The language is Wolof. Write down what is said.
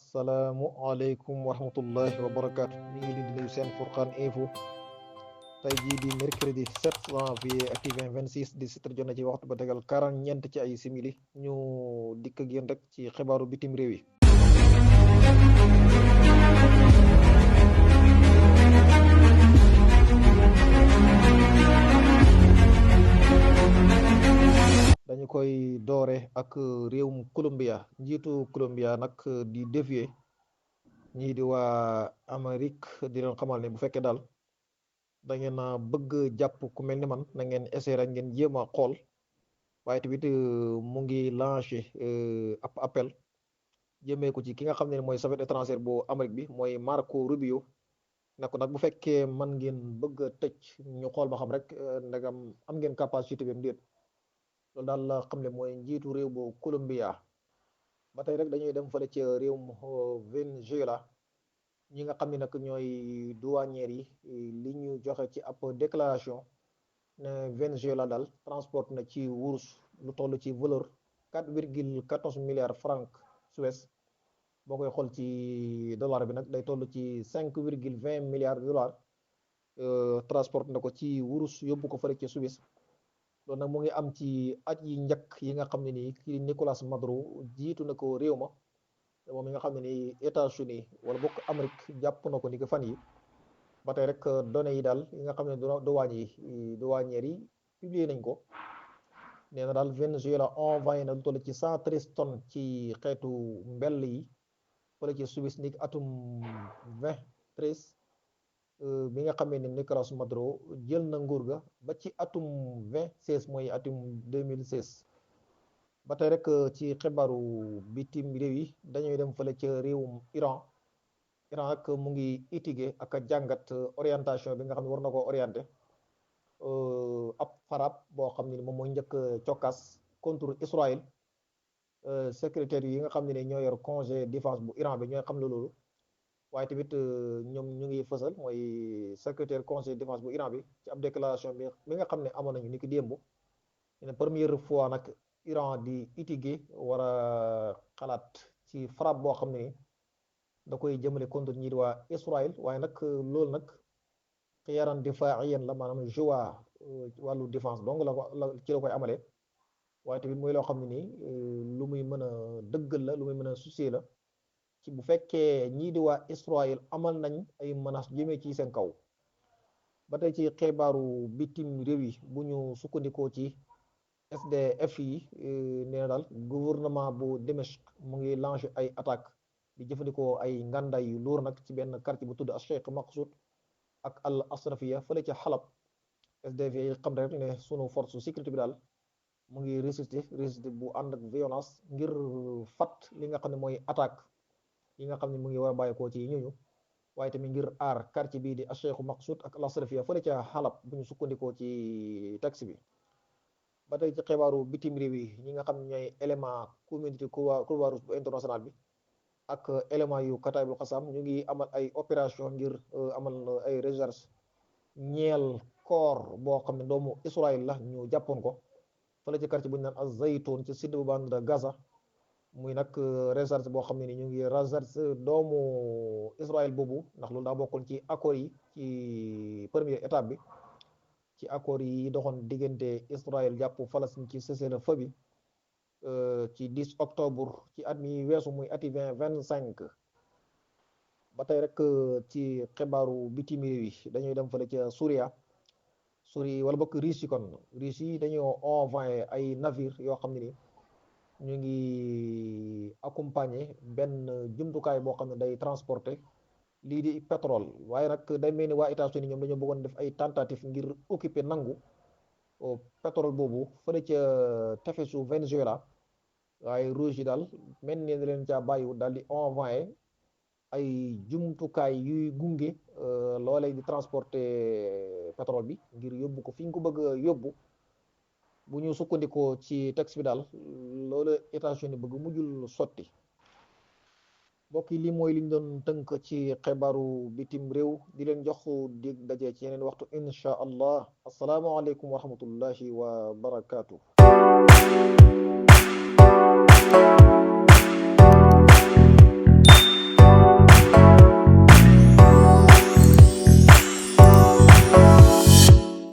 asalaamualeykum wa rahmatullahi wa barakaatu ñu ngi leen di nuyu seen Furqan Info tey jii di mercredi 7 janvier ak 2026 di sitar jot na ci waxtu ba tegal 40 ci ay simili ñu dikk ak yéen rek ci xibaaru bitim réew yi. dañu koy doore ak réewum Colombia njiitu Colombia nag di défier ñii di waa Amérique di leen xamal ne bu fekkee daal da ngeen a bëgg jàpp ku mel ni man na ngeen essayer rek ngeen jéem a xool waaye tamit mu ngi lancé ab appel jëmee ko ci ki nga xam ne mooy affaires étrangères bu Amérique bi mooy Marco Rubio ne ko nag bu fekkee man ngeen bëgg a tëj ñu xool ba xam rek ndegam am ngeen capacité bi déet loolu daal la xam ne mooy njiitu réew bu Colombia. ba tey rek dañuy dem fële ci réewum Venezuela ñi nga xam ne nag ñooy douanières yi li ñu joxe ci ab déclaration ne Venezuela daal transporte na ci wurus lu toll ci valeur 4,14 milliards francs suisse boo koy xool ci dollar bi nag day toll ci 5,20 milliards dollars transporte na ko ci wurus yóbbu ko fële ci Suisse. loolu nag mu ngi am ci at yi njëkk yi nga xam ne nii kii Nicolas Maduro jiitu na ko réew ma moom mi nga xam ne nii États-Unis wala bokk Amérique jàpp na ko ni ko fan yi ba tey rek données yi daal yi nga xam ne douanières yi publier nañ ko nee na daal Venezuela envoyé na lu toll ci 113 tonnes ci xeetu mbell yi wala ci Suisse ni atum 2013 bi nga xamee ne Nicolas Maduro jël na nguur ga ba ci atum 2016 mooy atum 2016. ba tey rek ci xibaaru bitim réew yi dañuy dem fële ca réewum Iran ak mu ngi étudier ak a jàngat orientation bi nga xam ne war na koo orienté ab farab boo xam ne moom mooy njëkk cokkaas contre Israël secrétaire yi nga xam ne ñoo yor congé défense bu Iran bi ñooy xam ne loolu. waaye tamit ñoom ñu ngi fësal mooy secrétaire conseil de défense bu Iran bi ci ab déclaration bi nga xam ne amoon nañu ni ki démb ne première fois nag Iran di étudier war a xalaat ci frappe boo xam ne ni da koy jëmale contre ñi di waa Israël waaye nag loolu nag xiyaaran difaa'iyan la maanaam joie wàllu défense donc la ci la koy amalee waaye tamit muy loo xam ne nii lu muy mën a dëggal la lu muy mën a soucier la ci bu fekkee ñii di waa Israël amal nañ ay menaces jëmee ci seen kaw. ba tey ci xibaaru bitim réew yi bu ñu sukkandikoo ci SDF yi nee na daal gouvernement bu Dimashq mu ngi lancé ay attaques di jëfandikoo ay ngàndaay yu lourd nag ci benn quartier bu tudd Cheikh Maqsoud ak Al Asrafiya fële ca Halab. SDF yi xam rek ne sunu force sécurité bi daal mu ngi résister bu ànd ak violence ngir fat li nga xam ne mooy attaque yi nga xam ne mu ngi war a bàyyeekoo ci ñooñu waaye tamit ngir aar quartier bii di Cheikh Maqsoud ak Al Asrafiya fële ca Halab bu ñu sukkandikoo ci taxi bi. ba tey ci xibaaru bitim réew yi ñi nga xam ne ñooy élément communauté Croix-Rouge bu international bi ak élément yu Kataibul Qassam ñu ngi amal ay opération ngir amal ay recherche ñeel corps boo xam ne doomu Israël la ñu jàppoon ko fële ci quartier bu ñu naan Az-Zaytoun ci sud bu bande de Gaza. muy nag recherche boo xam ne ni ñu ngi recherche doomu Israël boobu ndax loolu daa bokkoon ci accords yi ci première étape bi ci accords yi doxoon diggante Israël jàpp Palestine ci cessez-le-feu bi ci 10 octobre ci at mi weesu muy ati 2025. ba tey rek ci xibaaru bitim réew yi dañuy dem fële ca Suria wala bokk Russie kon Russie dañoo envoyé ay navire yoo xam ne ni ñu ngi accompagner benn jumtukaay boo xam ne day transporter lii di pétrole waaye nag day mel ni waa États-Unis ñoom dañoo bëggoon def ay tentative ngir occuper nangu pétrole boobu fële ca tefesu Venezuela waaye rouge yi daal mel ni leen caa bàyyiwul daal di envoyer ay jumtukaay yuy gunge loolee di transporter pétrole bi ngir yóbbu ko fi ñu ko bëgg a yóbbu. bu ñu sukkandikoo ci texte bi daal loolu États-Unis bëgg mujjul sotti. mbokk yi lii mooy liñ doon tënk ci xibaaru bitim réew di leen jox dig daje ci yeneen waxtu insha allah asalaamaaleykum wa rahmatullahi wa barakaatu.